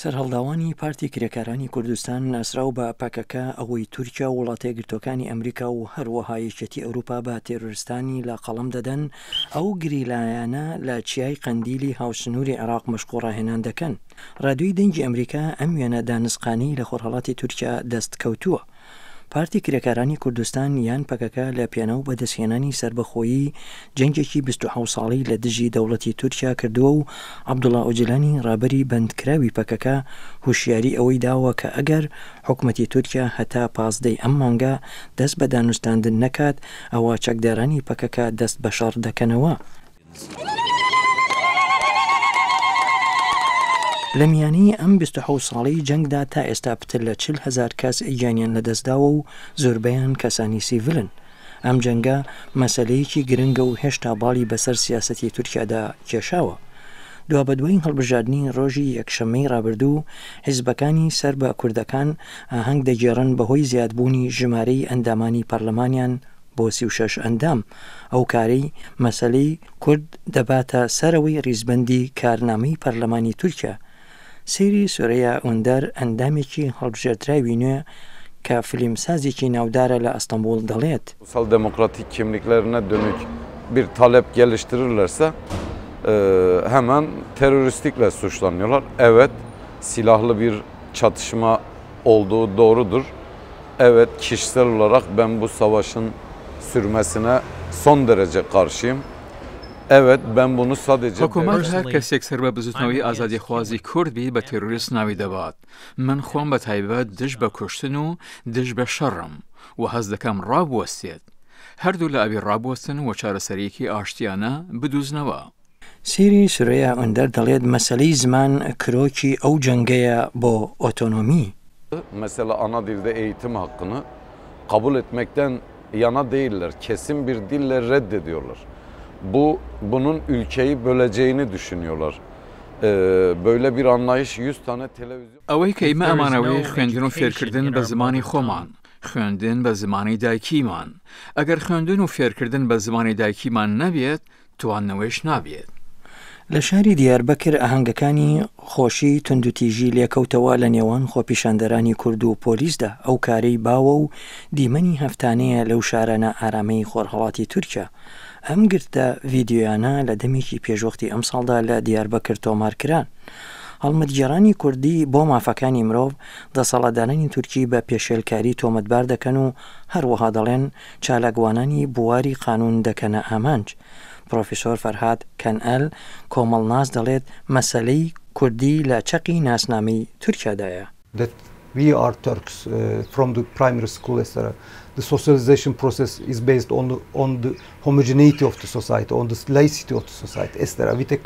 سەرهەڵداوانی پارتی کرێکارانی کوردستان ناسراو بە پەکەکە ئەوەی تورکیا و وڵاتەیەکگرتووەکانی ئەمریکا و هەروەها یەکێتی ئەوروپا بە تێرۆرستانی لە قەڵەم دەدەن، ئەو گریلایانە لە چیای قەندیلی هاوسنووری عێراق مەشق و ڕاهێنان دەکەن. ڕادیۆی دەنگی ئەمریکا ئەم وێنە دانسقانەی لە خۆرهەڵاتی تورکیا دەست کەوتووە. پارتی کرێکارانی کوردستان یان پەکەکە لە پێناو بەدەستهێنانی سەربەخۆیی جەنگێکی 27 ساڵەی لە دژی دەوڵەتی تورکیا کردووە و عەبدوڵا ئۆجەلانی ڕابەری بەندکراوی پەکەکە هوشیاری ئەوەی داوە کە ئەگەر حکومەتی تورکیا هەتا 15 ی ئەم مانگە دەست بە دانوستاندن نەکات ئەوا چەکدارانی پەکەکە دەست بە شەڕ دەکەنەوە. لە میانەی ئەم 27 ساڵەی جەنگدا تا ئێستا پتر لە 40 هەزار کەس گیانیان لەدەستداوە و زۆربەیان کەسانی سیڤلن. ئەم جەنگە مەسەلەیەکی گرنگە و هێشتا باڵی بەسەر سیاسەتی تورکیادا کێشاوە. دوابەدوای هەڵبژاردنی ڕۆژی یەکشەممەی ڕابردوو، حیزبەکانی سەر بە کوردەکان ئاهەنگ دەگێڕن بەهۆی زیادبوونی ژمارەی ئەندامانی پەرلەمانیان بۆ 36 ئەندام، ئەو کارەی مەسەلەی کورد دەباتە سەرەوەی ڕیزبەندی کارنامەی پەرلەمانی تورکیا. سری سورەیا ئۆندەر، ئەندامێکی هەڵبژێردراوی نوێ کە فلیمسازێکی ناودارە لە ئەستەنبوڵ دەڵێت. Ulusal demokratik kimliklerine dönük bir talep geliştirirlerse hemen teröristlikle suçlanıyorlar. Evet, silahlı bir çatışma olduğu doğrudur. Evet, kişisel olarak ben bu savaşın sürmesine son derece karşıyım. Evet, ben bunu sadece حکومەت هەر کەسێک سەر بە بزوتنەوەی ئازادیخوازی کورد بی بە تێرۆریست ناوی دەبات. من خۆم بە تایبەت دژ بە کوشتن و دژ بە شەڕم و هەست دەکەم ڕابوەستێت. هەردوو لا ئەبێ ڕابوەستن و چارەسەرییەکی ئاشتیانە بدوزنەوە. سری سورەیا ئۆندەر دەڵێت مەسەلەی زمان کرۆکی ئەو جەنگەیە بۆ ئۆتۆنۆمی. Mesela ana dilde eğitim hakkını kabul etmekten yana değiller. Kesin bir dille reddediyorlar. Bu bunun ülkeyi böleceğini düşünüyorlar. Böyle bir anlayış 100 tane televizyon ئەوەی کە ئیمە ئەمانەوێ خوێندن و فێرکردن بە زمانی خۆمان، خوێندن بە زمانی دایکیمان. ئەگەر خوێندن و فێرکردن بە زمانی دایکیمان نەبێت، تواندنەوەیش نابێت. لە شاری دیاربەکر ئاهەنگەکانی خۆشی توندوتیژی لێکەوتەوە لە نێوان خۆپیشاندەرانی کورد و پۆلیسدا، ئەو کارەی باوە و دیمەنی هەفتانەیە لەو شارە نائارامەی خۆرهەڵاتی تورکیا. ئەم گرتە ڤیدیۆیانە لە دەمێکی پێشوەختی ئەمساڵدا لە دیاربەکر تۆمارکران. هەڵمەتگێڕانی کوردی بۆ مافەکانی مرۆڤ دەسەڵاتدارانی تورکی بە پێشێلکاری تۆمەتبار دەکەن و هەروەها دەڵێن چالاکوانانی بواری قانون دەکەنە ئامانج. پرۆفیسۆر فەرهاد کەنئەل، کۆمەڵناس دەڵێت مەسەلەی کوردی لە چەقی ناسنامەی تورکیادایە. That we are Turks from the primary school etc. The socialization process is based on the, on the homogeneity of the society, on the laicity of the society etc. With a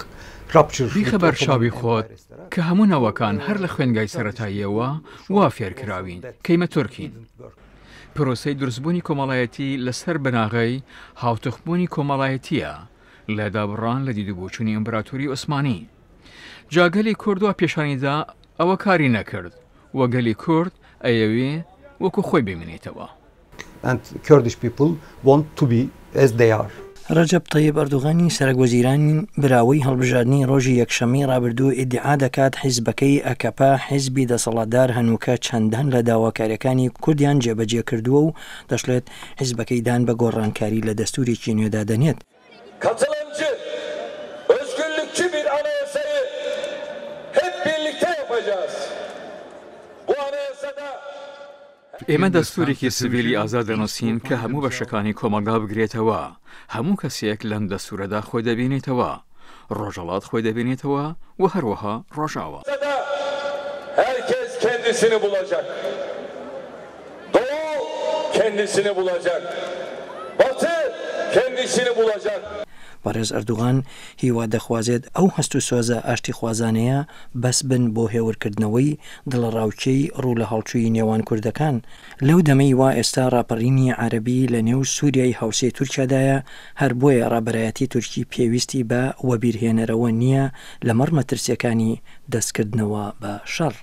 rupture بیخە بەر چاوی خۆت کە هەموو نەوەکان هەر لە خوێندگای سەرەتاییەوە وا فێرکراوین کە ئیمە تورکین. پرۆسەی دروستبوونی کۆمەڵایەتی لەسەر بناغەی هاوتوخمبوونی کۆمەڵایەتییە لە دابڕان لە دیدوبۆچوونی ئیمپراتۆری عوسمانی. جا گەلی کورد وا پێشانی دا ئەوە کاری نەکرد و گەلی کورد ئەیەوێ وەکو خۆی بمێنێتەوە. And Kurdish people want to be as they are. رەجەب تەیب ئەردوغانی سەرەک وەزیران براوەی هەڵبژاردنی رۆژی یەکشەممەی رابردوو ئیدیعا دەکات حیزبەکەی ئەکەپە حیزبی دەسەڵاتدار هەنووکە چەندان لە داواکاریەکانی کوردیان جێبەجێ کردووە و دەشڵێت حیزبەکەی دان بە گۆڕانکاری لە دەستوورێکی نوێدا دەنێت. Katılımcı, özgürlükçü bir anayasayı hep birlikte yapacağız. Bu anayasada ئێمە دەستوورێکی سڤیلی ئازاد دەنووسین کە هەموو بەشەکانی کۆمەڵگا بگرێتەوە، هەموو کەسێک لەم دەستوورەدا خۆی دەبینێتەوە، ڕۆژهەڵات خۆی دەبینێتەوە و هەروەها ڕۆژاوا. Herkes kendisini bulacak. Doğu kendisini bulacak. Batı kendisini bulacak. بەڕێز ئەردوغان هیوا دەخوازێت ئەو هەست و سۆزە ئاشتیخوازانەیە بەس بن بۆ هێورکردنەوەی دڵەڕاوکێی ڕوو لە هەڵچووی نێوان کوردەکان لەو دەمەی وا ئێستا ڕاپەڕینی عەرەبی لە نێو سوریای هاوسێی تورکیادایە، هەر بۆیە ڕابەرایەتی تورکی پێویستی بە وەبیرهێنەرەوە نییە لەمەڕ مەترسییەکانی دەستکردنەوە بە شەڕ.